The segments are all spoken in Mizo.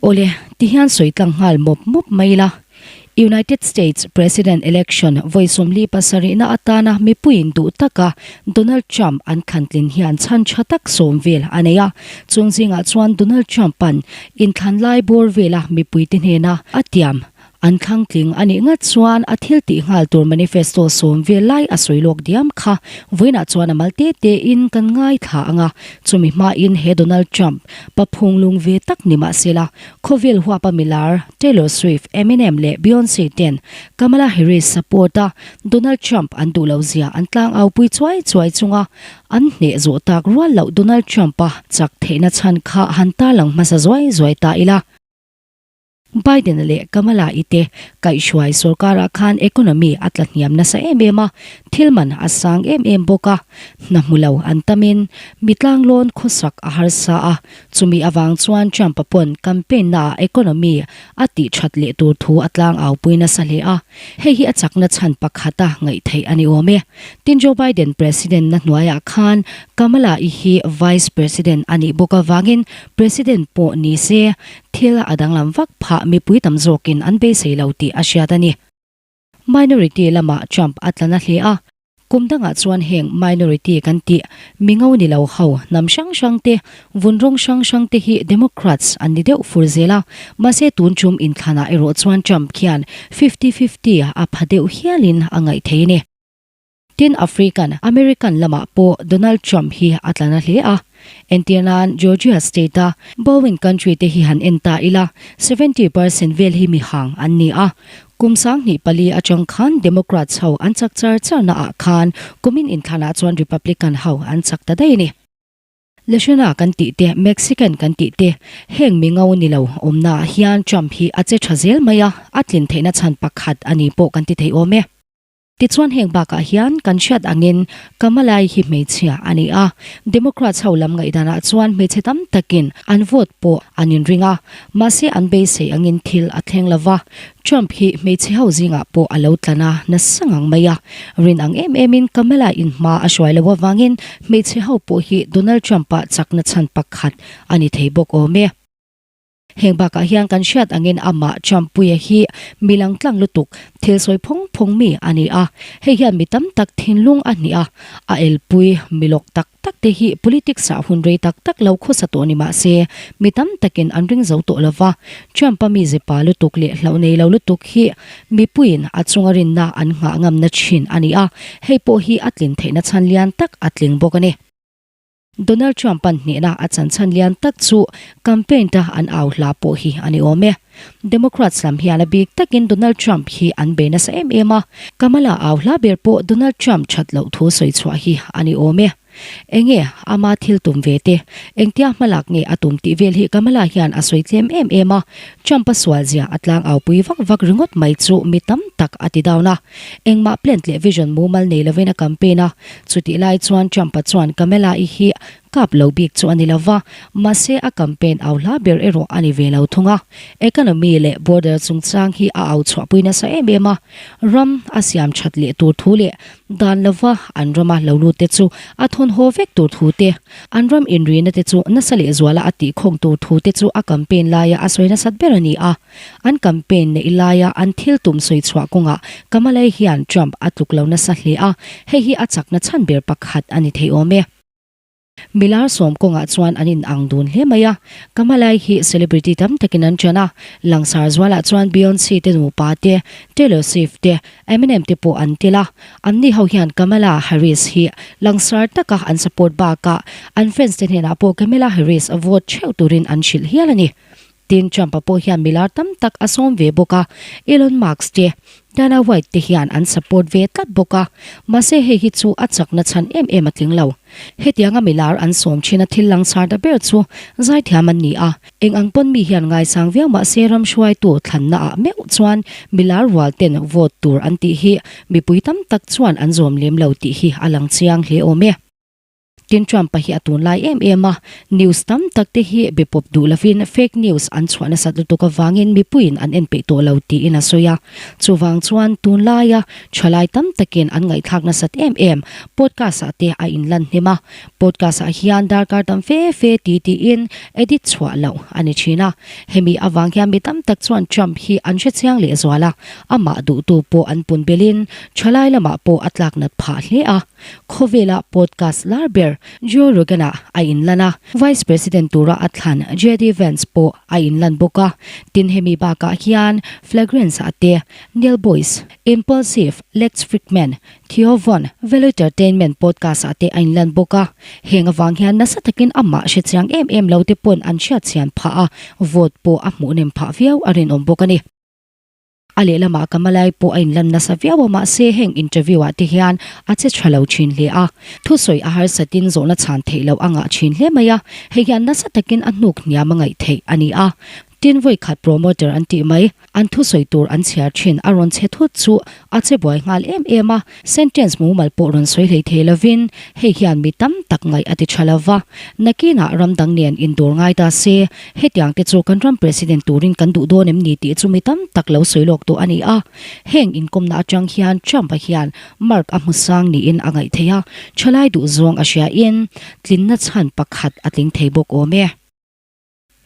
Awle, tihian sawi tlang nghal mawp mawp mai ila. United States President Election vawi 47 na atana mipuiin duh taka Donald Trump an thlantlin hian chhan tha tak sawm vel a nei a. Chung zingah chuan Donald Trump-a'n inthlan lai bawr vela mipuite hnena a tiam An thlang tling a nih ngat chuan a thil tih nghal tur manifesto sawm vel lai a sawi lawk diam kha vawiinah chuan a mal te te in kan ngaithla ang a, chumi hmain he Donald Trump pa phunglung ve tak ni mahsela khawvel huapa milar Taylor Swift, Eminem leh Beyonce ten Kamala Harris support a Donald Trump an duh loh zia an tlangau pui chuai chuai chunga an hneh zawh tak rual loh Donald Trump a chak theihna chhan kha han tarlang hmasa zuai zuai ta ila. Biden-a leh Kamala-i te kaihhruai sorkarah khan economy a tla hniam nasa em em a, thil man a sang em em bawk a, hna hmu lo an tamin mi tlanglawn khawsak a harsa a, chumi avang chuan Trump-a pawn campaign naah economy a tih that leh tur thu a tlang au pui nasa hle a, hei hi a chakna chhan pakhata ngaih theih a ni awm e. Tin Joe Biden president na hnuaiah khan Kamala-i hi vice president a nih bawk avangin president pawh ni se Thil a danglam vak phah mipui tam zawkin an beisei lo tih a hriat a ni. Minority lamah Trump a tla na hle a, kum dangah chuan heng minority kan tih mi ngo ni lo ho hnam hrang hrang te, vun rawng hrang hrang te hi Democrats an ni deuh fur zel a, mahse tun tum inthlanah erawh chuan Trump khian fifty fifty a pha deuh hialin a ngaih thei a ni. Tin, African American lamah pawh Donald Trump hi a tla na hle a. Entir nan, Georgia state a Bowling country te hi han en ta ila, 70% vel hi mihang an ni a. Kum 2004 atang khan Democrats ho an chak char char na ah khan kumin inthlanah chuan Republican ho an chak ta daih a ni. Leshana kan tih te, Mexican kan tih te, heng mi ngo ni lo awmna ah hian Trump hi a che tha zel mai a, a tlin theihna chhan pakhat a ni pawh kan ti thei awm e. Tichuan heng bakah hian kan hriat angin Kamala-i hi hmeichhia a ni a, Democrats ho lam ngaihdanah chuan hmeichhe tam takin an vote pawh an inring a, mahse an beisei angin thil a thleng lo va, Trump hi hmeichhe ho zingah pawh a lo tlan a nasa ngang mai a, rin ang em emin Kamala-in hma a hruai loh avangin hmeichhe ho pawh hi Donald Trump-a chakna chhan pakhat a ni thei bawk awm e. Heng bakah hian kan hriat angin amah Trump-puia hi mi langtlang lutuk, thil sawi phawng phawng mi a ni a. Hei hian mi tam tak thinlung a hnih a, a elpui mi lawk tak tak te hi politics ah hun rei tak tak lo khawsa tawh ni mah se, mi tam takin an ring zo tawh lo va. Trump-a mize pa lutuk leh hlauh nei lo lutuk hi mipuiin a chunga rinna an nghah ngamna thin a ni a, hei pawh hi a tlin theihna chhan lian tak a tling bawk a ni. Donald Trump-a'n hnehna a chan chhan lian tak chu campaign ta an au hla pawh hi a ni awm e. Democrats lam hian a bik takin Donald Trump hi an bei nasa em em a, Kamala au hla ber pawh Donald Trump that loh thu sawi chhuah hi a ni awm e. Enge ama thil tum ve te, engtia hmalak nge a tum tih vel hi Kamala hian a sawi tlem em em a, Trump-a sual zia a tlang au pui vak vak ringawt mai chu mi tam tak a ti down a. Engmah plan leh vision mumal nei lovin a campaign a, chutih lai chuan Trump-a chuan Kamala-i hi kap lo bik chu a ni lova, mahse a campaign au hla ber erawh a ni ve lo thung a. Economy leh border chungchang hi a au chhuahpui nasa em em a, ram a siam that leh tur thu leh dan lova an rama lo lut te chu a thawn haw vek tur thu te, An ram inrina te chu nasa lehzuala a tihkhawng tur thu te chu a campaign laia a sawi nasat ber a ni a. An campaign neih laia an thil tum sawi chhuah kawngah Kamala-i hian Trump a tluk lo nasa hle a, hei hi a chakna chhan ber pakhat a ni thei awm e. Milar sawm kawngah chuan an in ang dun hle mai a, Kamala-i hi celebrity tam takin an ṭan a, langsar zualah chuan Beyonce te nupa te, Taylor Swift te, Eminem te pawh an tel a, anni ho hian Kamala Harris hi langsar taka an support bakah an fans te hnenah pawh Kamala Harris vote theuh turin an hrilh hial a ni. Tin, Trump-a pawh hian milar tam tak a sawm ve bawk a, Elon Musk te, Dana White te hian an support ve tlat bawk a, mahse hei hi chu a chakna chhan em em a tling lo. Hetianga milar an sawm thina thil langsar ta ber chu zaithiam an ni a, Eng ang pawn mi hian ngaisang viau mah se ram hruaitu thlanna ah meuh chuan milar rual ten vote tur an tih hi mipui tam tak chuan an zawm lem lo tih hi a lang chiang hle awm e. Tin Trump-a hi a tunlai em em a, news tam tak te hi be pawp duh lovin fake news an chhuah nasat lutuk avangin mipuiin an en peih tawh lo tiin a sawi a. Chuvang chuan tunlaia thalai tam takin an ngaihthlak nasat em em podcast ah te a inlan hnem a, podcast ah hian darkar tam fe fe ti tiin edit chhuah loh a ni thin a. Hemi avang hian mi tam tak chuan Trump hi an hrechiang lehzual a, amah duhtu pawh an pun belin thalai lamah pawh a tlak nat phah hle a. Khawvela podcast lar ber Joe Rogan-ah a inlan a, Vice President tura a thlan JD Vance pawh a inlan bawk a. Tin hemi bakah hian Flagrance-ah te, Neil Boyce, Impulsive, Lex Fridman, Theo Von, Valuetainment podcast-ah te a inlan bawk a. Heng avang hian nasa takin amah hrechiang em em lo te pawn an hriatchhian phah a, vote pawh a hmuhnem phah viau a rinawm bawk a ni. A lehlamah Kamalai pawh a inlan nasa viau a mahse heng interview ah te hian a che tha lo thin hle a. Thusawi a harsatin zawhna chhan theih loh a ngah thin hle mai a, hei hian nasa takin a hnuk hniam a ngaih theih a ni a. Tin vawi khat promoter an tih mai, an thusawi tur an chhiar thin a rawn che thut chu a che buai nghal em em a, sentence mumal pawh rawn sawi hlei thei lovin hei hian mi tam tak ngaih a ti tha lo va. Nakinah ram dang nen indur ngai ta se, Hetiang te chu kan ram President turin kan duh dawn em ni tih chu mi tam tak lo sawi lawk tawh a ni a. Heng inkawmna atang hian Trump-a hian mark a hmu sang niin a ngaih theih a, thalai duh zawng a hriain tlinna chhan pakhat a tling thei bawk awm e.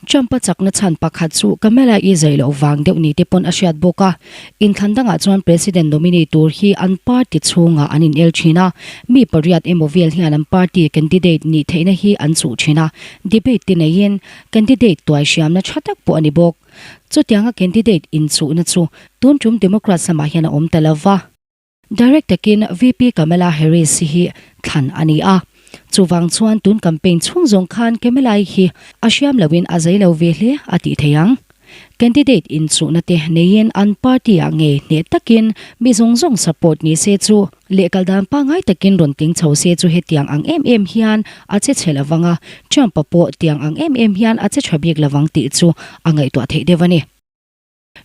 Trump-a chakna chhan pakhat chu Kamala-i zai loh vang deuh ni te pawn a hriat bawk a. Inthlan dangah chuan President nominee tur hi an party chhungah an inel thin a, mi pariat emaw vel hian an party candidate nih theihna hi an chuh thin a. Debate te neiin candidate tuai hriamna tha tak pawh a ni bawk. Chutianga candidate inchuhna chu tun tum Democrats lamah hian a awm ta lo va. Direct takin VP Kamala Harris hi thlan a ni a. Chuvang chuan tun campaign chhung zawng khan Kamala-i hi a hriam loin a zei lo ve hle a tih thei ang. Candidate inchuhna te neiin an party ah ngei hneh takin mi zawng zawng support ni se chu leh kal dan pangngai takin rawn tling chho se chu hetiang ang em em hian a che chhe lovang a, Trump-a pawh tiang ang em em hian a che tha bik lovang tih chu a ngaihtuah theih deuh a ni.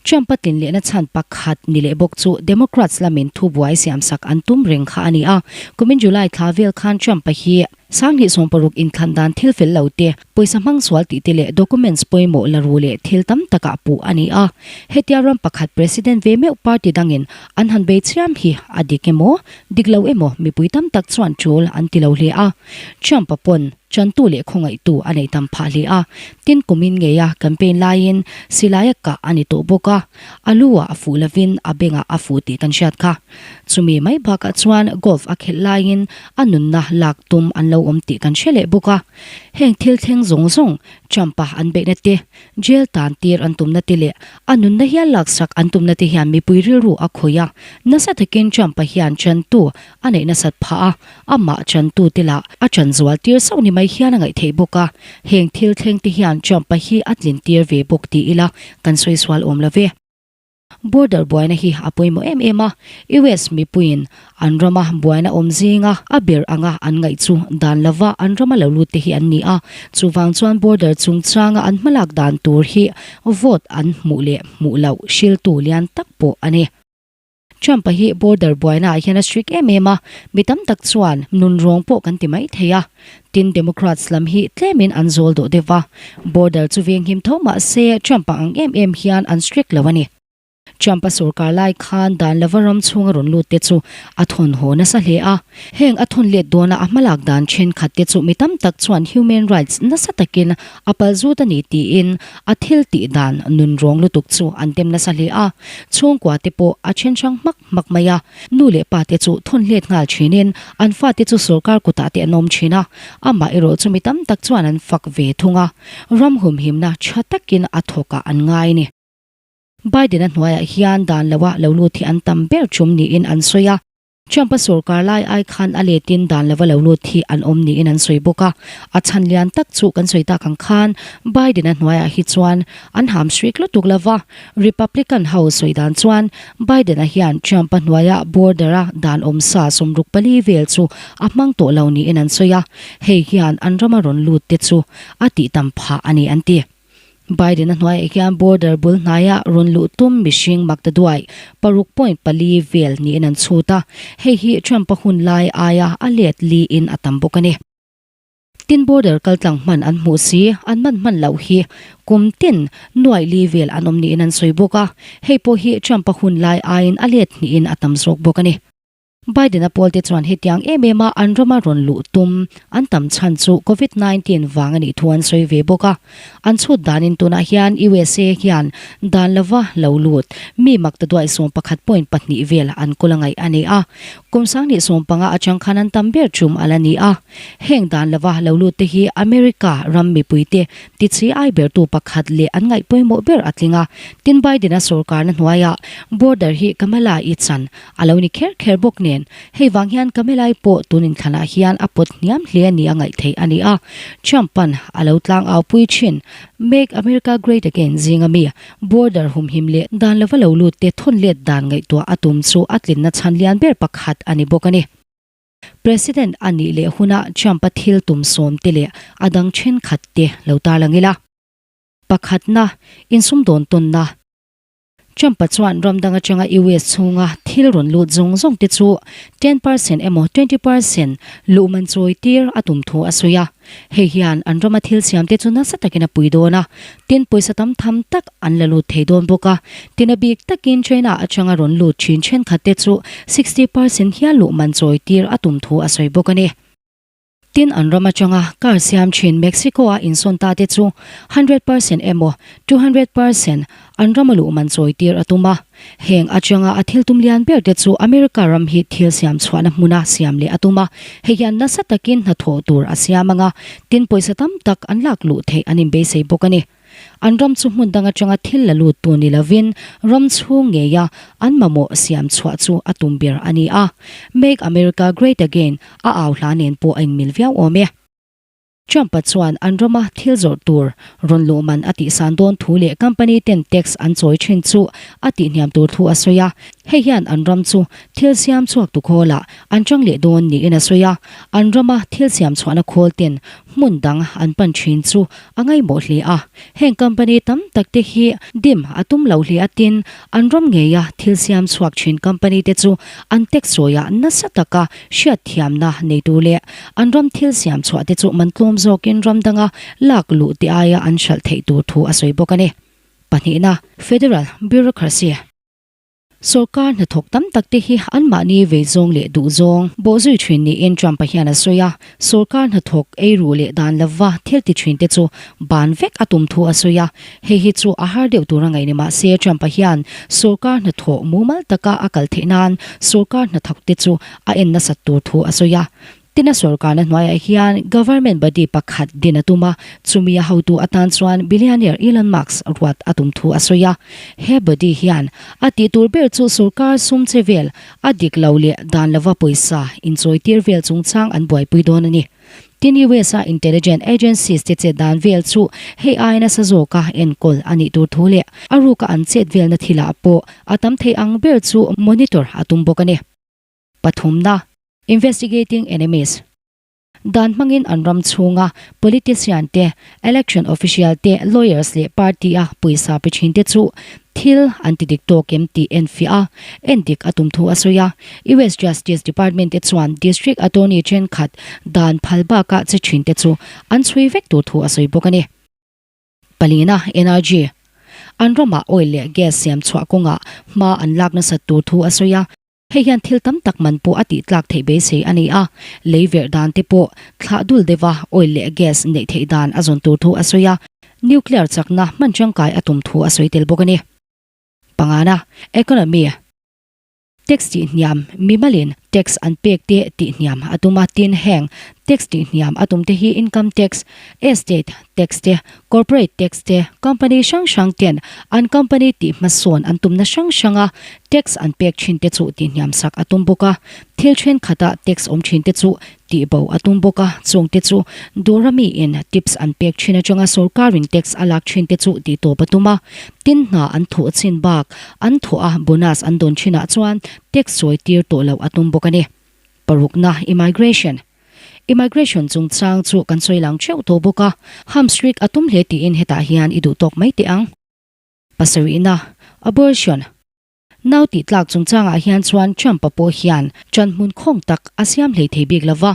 Trump-a tlin lehna chhan pakhat ni leh bawk chu Democrats lamin thubuai siamsak an tum reng kha a ni a, kumin July thla vel khan Trump-a hi 20 16 inthlan dan thil fel lo te, pawisa hmang sual tih te leh documents pawimawh la ru leh thil tam takah puh a ni a. Hetia ram pakhat president ve meuh party dangin an han bei chiam hi a dik emaw, dik lo emaw mipui tam tak chuan tul an ti lo hle a. Trump-a pawn chantu leh khawngaihtu a neih tam phah hle a, tin kumin ngeia campaign laiin silaia kah a ni tawh bawk a, a lu ah a fuh lovin a bengah a fuh tih kan hriat kha. Chumi mai bakah chuan golf a khelh laiin a nunna lak tum an lo awm tih kan hre leh bawk a. Heng thil thleng zawng zawng Trump-a an beihna te, jail tan tir an tumna te leh a nunna hial laksak an tumna te hian mipui rilru a khawih a. Nasa takin Trump-a hian chantu a neih nasat phah a, amah chantu te lah a chan zual tir sauh ni mai hian a ngaih theih bawk a. Heng thil thleng te hian Trump-a hi a tlin tir ve bawk ti ila kan sawi sual awm lo ve. Border buaina hi a pawimawh em em a, US mipuiin an rama buaina awm zinga a ber anga an ngaih chu dan lova an rama lo lut te hi an ni a, chuvang chuan border chungchanga an hmalak dan tur hi vote an hmuh leh hmuh loh hriltu lian tak pawh a ni. Trump-a hi border buaina ah hian a strict em em a, mi tam tak chuan nunrawng pawh kan ti mai thei a. Tin Democrats lam hi tlemin an zawl dawh deuh va, border chu venghim tho mah se Trump-a ang em em hian an strict lo a ni. Trump-a sorkar lai khan dan lova ram chhunga rawn lut te chu a thawn haw nasa hle a. Heng a thawn let dawna a hmalak dan thenkhat te chu mi tam tak chuan human rights nasa takin a pal zut a ni tiin a thil tih dan nunrawng lutuk chu an dem nasa hle a. Chhungkua te pawh a then hrang hmak hmak mai a. Nu leh pa te chu thawn hlet nghal thinin an fate chu sorkar kutah te an awm thin a, amah erawh chu mi tam tak chuan an fak ve thung a, ram humhimna tha takin a thawkah an ngai a ni. Biden-a hnuaiah hian dan loa lo lut hi an tam ber tum niin an sawi a. Trump-a sorkar lai ai khan a letin dan lova lo lut hi an awm niin an sawi bawk a. A chhan lian tak chu kan sawi tak ang khan Biden-a hnuaiah hi chuan an ham hrik lutuk lo va. Republican ho sawi dan chuan Biden-a hian Trump-a hnuaia border-a dan awm sa 64 vel chu a hmang tawh lo niin an sawi a, hei hian an rama rawn lut te chu a tih tam phah a ni an ti. Biden-a hnuaiah hian border bul hnaia rawn luh tum mihring maktaduai 6.4 vel niin an chhut a, hei hi Trump-a hun lai aia a let liin a tam bawk a ni. Tin border kaltlang hman an hmuh si, an man hman loh hi kum tin nuaih li vel an awm niin an sawi bawk a, hei pawh hi Trump-a hun lai aiin a let hnihin a tam zawk bawk a ni. Biden-a pawlte chuan hetiang em em a an rama rawn luh tum an tam chhan chu Covid 19 vang a nih thu an sawi ve bawk a. An chhut danin tunah hian USA hian dan lova lo lut mi mak ta duai 11 point pahnih vel an kul a ngaih a ni a. Kum 2015 atang khan an tam ber tum a la ni a. Heng dan lova lo lut te hi America ram mipuite tichhi ai bertu pakhat leh an ngaih pawimawh ber a tling a. Tin Biden-a sorkarna hnuaiah border hi Kamala-i chan A lo ni kher kher bawk nen, hei vang hian Kamelai pawh tun inthlanah hian a pawt hniam hle a ni a ngaih theih a ni a. Trump-a'n a lo tlang au pui thin. Make America Great Again zinga mi border humhim leh dan lova lo lut te thawn let dan ngaihtuah a tum chu a tlinna chhan lian ber pakhat a ni bawk a ni. President a nih leh huna Trump-a thil tum sawm te leh a dang thenkhat te lo tarlang ila. Pakhatna, insumdawn tawnna. Trump-a chuan ram dang atanga US chhunga thil rawn lut zawng zawng te chu 10% emaw 20% luh man chawi tir a tum thu a sawi a. Hei hian an rama thil siam te chu nasa takin a pui dawn a, tin pawisa tam tham tak an la lut thei dawn bawk a. Tin a bik takin China atanga rawn lut thin thenkhat te chu 60% hial luh man chawi tir a tum thu a sawi bawk a ni. Tin, an ram atanga car siam thin Mexico-a insawn ta te chu 100% emaw 200% an rama luh man chawi tir a tum a. Heng atanga a thil tum lian ber te chu America ram hi thil siam chhuahna hmuna siam leh a tum a. Hei hian nasa takin hnathawh tur a siam anga, tin pawisa tam tak an lak luh theih an inbeisei bawk a ni. An ram chu hmun dang atanga thil la lut tu ni lovin ram chhung ngeia an mamawh siam chhuah chu a tum ber a ni a. Make America Great Again a au hla nen pawh a inmil viau awm e. Trump-a chuan an rama thil zawrh tur rawn luh man a tihsan dawn thu leh company ten tax an chawi thin chu a tihhniam tur thu a sawi a. Hei hian an ram chu thil siam chhuak tu khawlah an chang leh dawn niin a sawi a. An rama thil siam chhuahna khawl ten hmun dang an pan thin chu A ngaihmawh hle a, heng company tam tak te hi dim a tum lo hle a tin, an ram ngeia thil siam chhuak thin company te chu an tax sawiah nasa taka hriatthiamna nei tur leh an ram thil siam chhuah te chu man tlawm zawkin ram danga lak luh te aia an hralh theih tur thu a sawi bawk a ni. Pahnihna, Federal Bureaucracy. Sorkar hnathawk tam tak te hi anmahni vei zawng leh duh zawng bawhzui thin niin Trump-a hian a sawi a, sorkar hnathawk eiru leh dan lova thil ti thin te chu ban vek a tum thu a sawi a, hei hi chu a har deuh tur a ngaih ni mah se Trump-a hian sorkar hnathawh mumal taka a kal theih nan sorkar hnathawk te chu a en nasat tur thu a sawi a. Tina sorkarna hnuaiah hian government body pakhat din a tum a, chumi a hotu atan chuan billionaire Elon Musk ruat a tum thu a sawi a. He body hian a tih tur ber chu sorkar sum che vel a dik lo leh dan lova pawisa inchawitir vel chungchang an buaipui dawn a ni. Tin US-a intelligence agencies te chet dan vel chu hei ai nasa zawka enkawl a nih tur thu leh a ruka an chet velna thilah pawh a tam thei ang ber chu monitor a tum bawk a ni. Pathumna, Investigating Enemies, Dan hmangin an ram chhunga politician te, election official te, lawyers leh party a pawisa pe thin te chu thil an ti dik tawk em tih enfiah a, endik a tum thu a sawi a. US Justice Department te chuan District Attorney thenkhat dan phal bakah che thin te chu an chhui vek tur thu a sawi bawk a ni. Palina, Energy, An ramah oil leh gas siam chhuah kawngah hma an lak nasat tur thu a sawi a. Hei hian thil tam tak man pawh a tih tlak theih beisei a ni a, lei verh dan te pawh thlah dul deuha oil leh gas neih theih dan a zawn tur thu a sawi a, nuclear chakna hman tangkai a tum thu a sawi tel bawk a ni. Pangana, Economy, Tax tihhniam, Mimalin tax an pek te tihhniam a tum a, tin heng tax tihhniam a tum te hi income tax, estate tax te, Corporate tax te, company hrang hrang ten an company tih hmasawn an tumna hrang hranga tax an pek thin te chu tihhniam sak a tum bawk a, thil thenkhatah tax awm thin te chu tihbo a tum bawk a, chung te chu dawra miin tips an pek thin atanga sorkarin tax a lak thin te chu tihtawp a tum a, tin hna an thawh chin bak an thawh a bonus an dawn thinah chuan tax sawi tir tawh loh a tum bawk a ni. Parukna, Immigration. Immigration chungchang chu kan sawi lang theuh tawh bawk a, hamstrik a tum hle tiin hetah hian i duh tawk mai teh ang. Pasarihna, Abortion. Nau tih tlak chungchangah hian chuan Trump-a pawh hian ṭanhmun khawng tak a siam hlei thei bik lo va.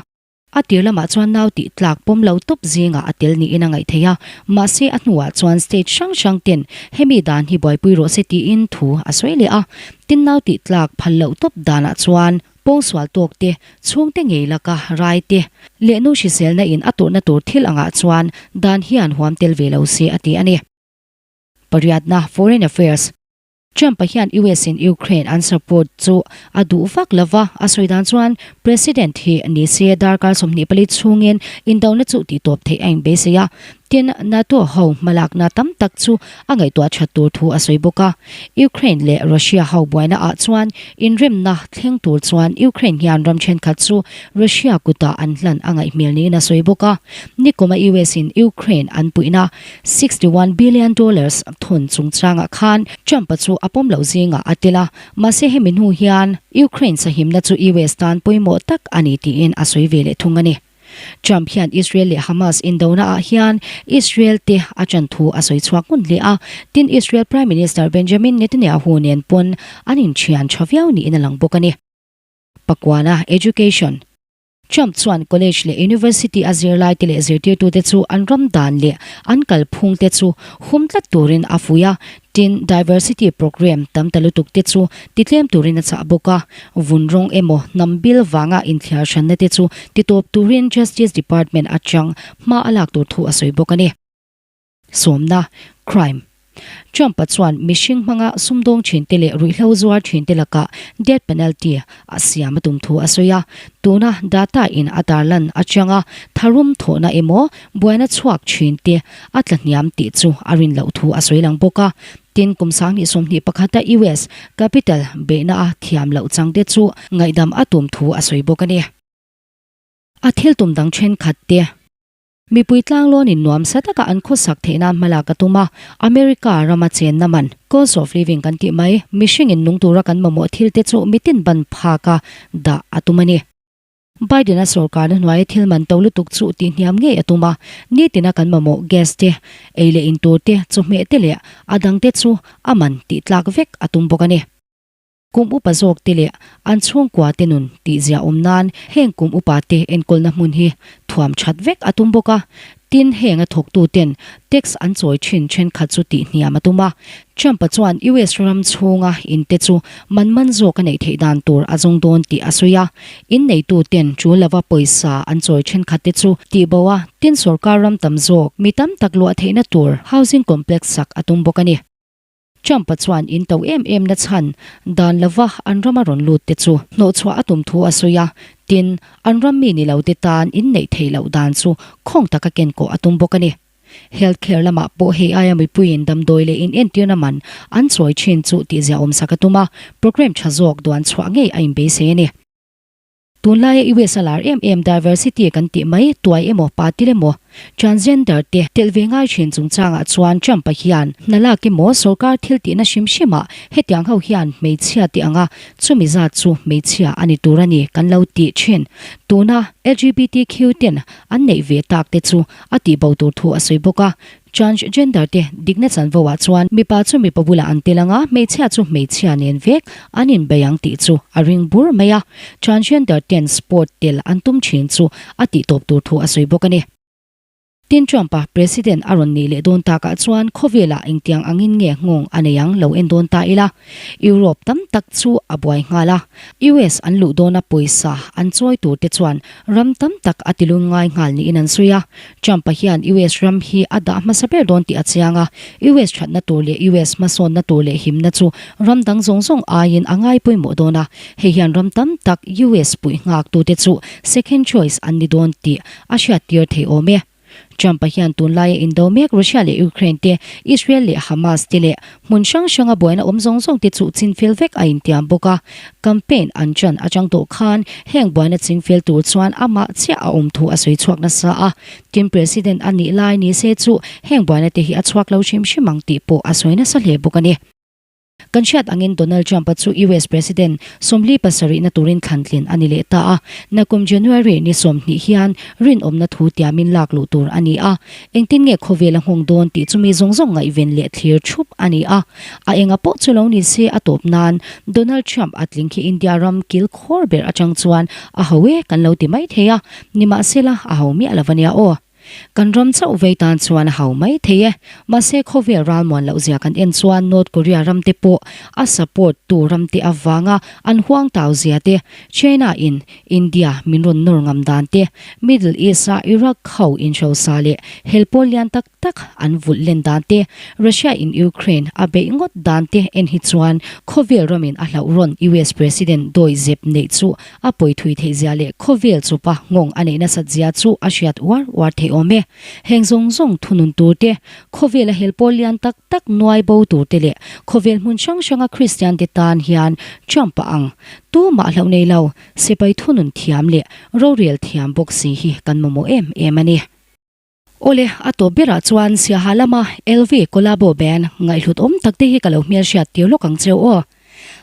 A tir lamah chuan nau tih tlak pawm lo tawp zingah a tel niin a ngaih theih a, mahse a hnuah chuan state hrang hrang ten hemi dan hi buaipui rawh se tiin thu a sawi leh a. Tin nau tih tlak phal loh tawp danah chuan pawngsual tawk te, chhungte ngei laka rai te leh nu hriselna in a tawrhna tur thil angah chuan dan hian huam tel ve lo se a ti a ni. Pariatna, Foreign Affairs. Trump-a hian US in Ukraine an support chu a duh vak lo va, a sawi dan chuan President hi ni se darkar 24 chhungin indona chu tihtawp theih a inbeisei a. Tin, NATO ho hmalakna tam tak chu a ngaihtuah that tur thu a sawi bawk a. Ukraine leh Russia ho buaina ah chuan inremna thleng tur chuan Ukraine hian ram thenkhat chu Russia kutah an hlan a ngaih hmel niin a sawi bawk a. Nikuma US in Ukraine an puihna 61 billion dollars thawn chungchangah khan Trump-a chu a pawm loh zingah a tel a, mahse hemi hnu hian Ukraine sahimna chu US tan pawimawh tak a ni tiin a sawi ve leh thung a ni. Trump hian Israel leh Hamas indona ah hian Israel te a ṭan thu a sawi chhuak ngun hle a, tin Israel Prime Minister Benjamin Netanyahu nen pawn an inṭhian ṭha viau niin a lang bawk a ni. Pakuana Education. Trump chuan college leh university a zirlaite leh zirtirtute chu an ram dan leh an kalphungte chu hum tlat turin a fuih a, tin diversity programme tam ta lutuk te chu titlem turin a chah bawk a. Vun rawng emaw hnam bil vanga inthliar hranna te chu titawp turin Justice Department atang hma a lak tur thu a sawi bawk a ni. Sawmna, Crime. Trump-a chuan mihring hmanga sumdawng thinte leh ruihhlo zuar thinte lakah death penalty a siam a tum thu a sawi a. Tuna data in a tarlan atanga tharum thawhna emaw buaina chhuak thinte a tlahniam tih chu a rin loh thu a sawi lang bawk a. Tin, kum 2021 a US Capitol beihna a thiam loh changte chu ngaihdam a tum thu a sawi bawk a ni. A thil tum dang thenkhat te. Mipui tlanglawn in nuamsa taka an khawsak theih nan hmalak a tum a, America rama chenna man, cost of living kan tih mai, mihring in nung tura kan mamawh thil te chu mitin ban phak a dah a tum a ni. Biden-a sorkarna hnuaia thil man to lutuk chu tihhniam ngei a tum a, nitina kan mamawh gas te, ei leh in tur te, chawhmeh te leh a dang te chu a man tih tlak vek a tum bawk a ni. Kum upa zawk te leh an chhungkua te nun tih zia awm nan heng kum upa te enkawlna hmun hi thuam that vek a tum bawk a. Tin, heng a thawktu ten tax an chawi thin thenkhat chu tih hniam a tum a. Trump-a chuan US ram chhunga in te chu man man zawk a neih theih dan tur a zawng dawn tih a sawi a. In neitu ten tul lova pawisa an chawi thenkhat te chu tih bo a, tin sorkar ram tam zawk mi tam tak luah theihna tur housing complex sak a tum bawk a ni. Trump-a chuan in to em em na chhan dan lova an rama rawn lut te chu hnawhchhuah a tum thu a sawi a, tin, an ram mi ni lo te tan inneih theih loh dan chu khawng taka kenkawh a tum bawk a ni. Health care lamah pawh hei aia mipuiin damdawi leh inentirna man an chawi thin chu tihziahawm sak a tum a, programme tha zawk duan chhuah ngei a inbeisei a ni. Tunlaia US a lar em em diversity kan tih mai tuai emaw patil emaw transgender te telh ve ngai thin chungchangah chuan Trump-a hian hna lak emaw sorkar thil tihna hrim hrimah hetiang ho hian hmeichhia tih anga chumi zat chu hmeichhia a ni tur a ni kan lo tih thin. Tuna LGBTQ ten an neih ve tak te chu a tihbo tur thu a sawi bawk a. Transgender te dikna chanvo ah chuan mipa chu mipa bulah an tel anga hmeichhia chu hmeichhia nen vek an inbei ang tih chu a ring bur mai a. Transgender ten sport tel an tum thin chu a tih tawp tur thu a sawi bawk a ni. Tin Trump-a President a rawn nih leh dawn takah chuan khawvelah engtiang angin nge nghawng a nei ang lo en dawn ta ila. Europe tam tak chu a buai nghal a, US an luh dawna pawisa an chawi tur te chuan ram tam tak a tilun ngai nghal niin an sawi a. Trump-a hian US ram hi a dah hmasa ber dawn tih a chiang a, US thatna tur leh US hmasawnna tur leh himna chu ram dang zawng zawng aiin a ngai pawimawh dawn a, hei hian ram tam tak US puih nghaktute chu second choice an ni dawn tih a hriattir thei awm e. Trump-a hian tunlaia indo mek Russia leh Ukraine te, Israel leh Hamas te leh hmun hrang hranga buaina awm zawng zawng te chu chinfel vek a intiam bawk a. Campaign an ṭan aṭang tawh khan heng buaina chingfel tur chuan amah chiah a awm thu a sawi chhuak nasa a. Tin President a nih lai ni se chu heng buaina te hi a chhuak lo hrim hrim ang tih pawh a sawi nasa hle bawk a ni. Kan hriat angin Donald Trump-a chu US President 47 na turin thlantlin a ni leh ta a, nakum January ni 20 hian rinawmna thu tiamin lak luh tur a ni a. Engtin nge khawvel a nghawng dawn tih chu mi zawng zawng ngaihven leh thlir thup a ni a. A enga pawh chu lo ni se a tawp nan Donald Trump a tling khi India ram kil khawr ber atang chuan a ho e kan lo ti mai thei a, nimahsela a ho miah lo a nia aw. Kan ram chauh vei tan chuan a hau mai thei e. Mahse khawvel ralmuan loh zia kan en chuan North Korea ram te pawh a support tu ram te avanga an huang tau zia te, China in India min rawn nawr ngam dan te, Middle East a Iraq ho inhrosa leh hel pawl lian tak tak an vulh len dan te, Russia in Ukraine a beih ngawt dan te en hi chuan khawvel ramin a hlauh rawn US President dawi zep neih chu A pawi thui theih zia leh khawvel chupa nghawng a neih nasat zia chu a hriat uar uar theih awm e. Heng zawng zawng thunun tur te, khawvel a hel pawl lian tak tak nuai bo tur te leh khawvel hmun hrang hranga Kristian te tan hian Trump a ang. Tumah hlauh nei lo, sipai thunun thiam leh rorel thiam bawk si hi kan mamawh em em a ni. Awle, a tawp berah chuan Siaha lama LV Collabo Band ngaihhlut awm tak te hi ka lo hmelhriat tir lawk ang cheu aw.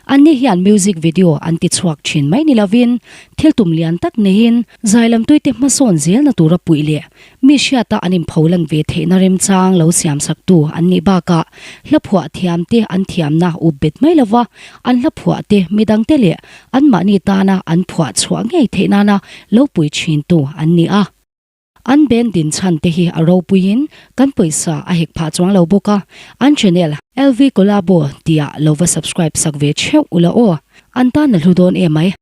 Anni hian music video an ti chhuak thin mai ni lovin thil tum lian tak neiin zailamtui te hmasawn zelna tura puih leh mi hriata an inpho lan ve theihna remchang lo siamsaktu an nih bakah hla phuah thiam te an thiamna up bet mai lova an hla phuah te midangte leh anmahni tana an phuah chhuah ngei theih nana lo pui thintu an ni a. An band din chhan te hi a ropuiin kan pawisa a hek phah chuang lo bawk a, an channel LV Collabo tih ah lo va subscribe sak ve theuh ula aw, an tan a hlu dawn em mai.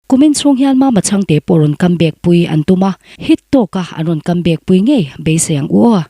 Kumin chhung hian Mama Chhangte pawh rawn comeback pui an tum a, hit tawk a an rawn comeback pui ngei beisei ang u aw.